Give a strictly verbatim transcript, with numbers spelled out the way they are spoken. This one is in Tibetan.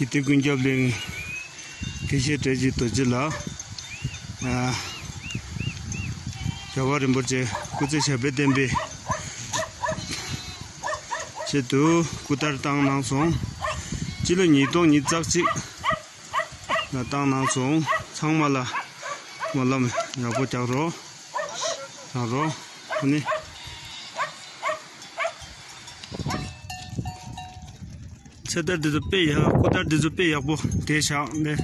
ཀིརྟི་ཀུན་ཁྱབ་གླིང་དགེ་བཤེས་བཀྲ་ཤིས་རྡོ་རྗེ་ལགས། ཨ། རྒྱལ་བ་རིན་པོ་ཆེ་སྐུ་ཚེ་ཞབས་པད་བརྟན་པའི་ཆེད་དུ་སྐུ་དར་བཏང་གནང་སོང་། སྤྱི་ལོ་ཉིས་སྟོང་ཉི་ཤུ་རྩ་གཅིག་ལ་བཏང་གནང་སོང་། ཚང་མ་ལ་སྨོན་ལམ་ཡག་པོ་རྒྱག་རོགས། རོགས། ཨ་ནི། ཚེ་ཐར་འདི་ཚོ་དཔེ་ཡག་སྐུ་དར་འདི་ཚོ་དཔེ་ཡག་པོ་དེ་བཞག་ནས།